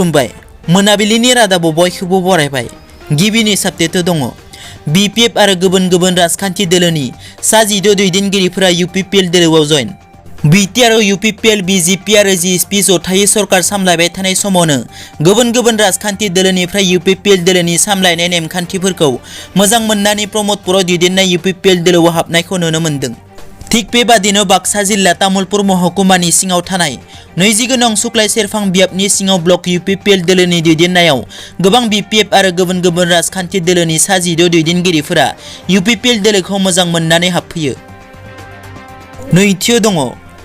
खुलुमबाय मोनाबिलिनि रादाबाव बयखौबो बरायबाय। गिबिनि साबटेटआव दङ बिपिएफ आरो गुबुन गुबुन राजखान्थि दोलोनि सा 16 दैदेनगिरिफोरा इउपिपिएल दोलोआव जयेन। बिटिआर इउपिपिएल बिजेपि आरो जिएसपि जथायै सरकार सामलायबाय थानाय समावनो गुबुन गुबुन राजखान्थि दोलोनिफ्राय इउपिपिएल दोलोनि सामलायनाय नेमखान्थिफोरखौ मोजां मोननानै प्रमद बर' दैदेननाय इउपिपिएल दोलोआव हाबनायखौ नुनो मोन्दों। थिग बेबादिनो बाक्सा जिल्ला तामुलपुर महकुमानि सिङाव थानाय 20 गोनां सुक्लाय सेरफां बियाबनि सिङाव ब्लक इउपिपिएल दोलोनि दैदेननायाव गोबां बिपिएफ आरो गुबुन गुबुन राजखान्थि दोलोनि सा 16 दैदेनगिरिफोरा इउपिपिएल दोलोखौ मोजां मोननानै हाबफैयो। नैथियाव दङ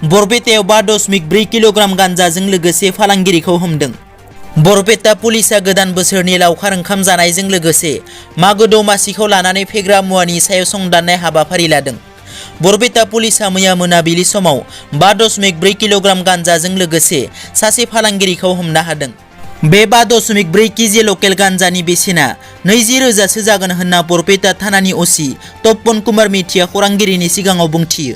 बरपेटायाव 5.4 किल'ग्राम गान्जाजों लोगोसे फालांगिरिखौ हमदों। बरपेटा पुलिसा गोदान बोसोरनि लावखार ओंखाम जानायजों लोगोसे मागो दमासिखौ लानानै फेग्रा मुवानि सायाव संदाननाय हाबाफारि लादों। बरपेटा पुलिसा मैया मोनाबिलि समाव 5.4 किल'ग्राम गान्जाजों लोगोसे सासे फालांगिरिखौ हमनो हादों। बे 5.4 केजि लकेल गान्जानि बेसेना 20,000सो जागोन होनना बरपेटा थानानि असि तपन कुमार मिथिया खौरांगिरिनि सिगाङाव बुंथियो।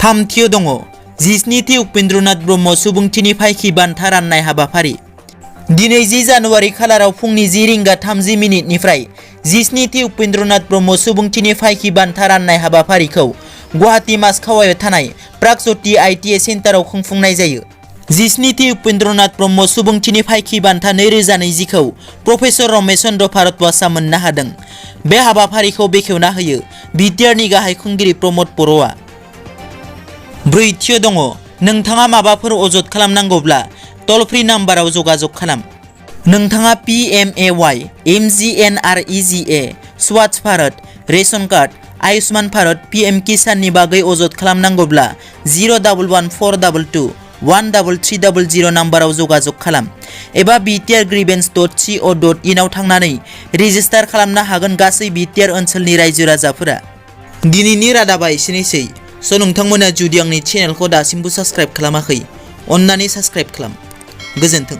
थामथियाव दङ 17थि उपेन्द्रनाथ ब्रह्म सुबुंथिनि फायखि बान्था राननाय हाबाफारि। दिनै 10 जानुवारि खालाराव फुंनि 10:30निफ्राय 17थि उपेन्द्रनाथ ब्रह्म सुबुंथिनि फायखि बान्था राननाय हाबाफारिखौ गुवाहाटी मासखावायाव थानाय प्रागज्यति आइटिए सेन्टाराव खुंफुंनाय जायो। 17थि उपेन्द्रनाथ ब्रह्म सुबुंथिनि फायखि बान्था 2020खौ प्रफेसर रमेश चन्द्र भारद्वाजआ मोननो हादों। बे हाबाफारिखौ बेखेवना होयो बिटिआरनि गाहाय खुंगिरि प्रमद बर'आ। ब्रैथियाव दङ नोंथाङा माबाफोर अजद खालामनांगौब्ला टल फ्रि नाम्बाराव जगाजग खालाम। नोंथाङा PMAY, MGNREGA, Swachh Bharat, ration card, Ayushman Bharat, PM किसाननि बागै अजद खालामनांगौब्ला 01142213300 नाम्बाराव जगाजग खालाम एबा btrgrievance.co.in आव थांनानै रेजिस्टार खालामनो हागोन गासै बिटिआर ओनसोलनि रायजो राजाफोरा। दिनैनि रादाबा एसेनोसै। नोंथांमोना जुदि आंनि चेनेलखौ दासिमबो साबस्क्राइब खालामाखै अन्नानै साबस्क्राइब खालाम। गोजोन्थों।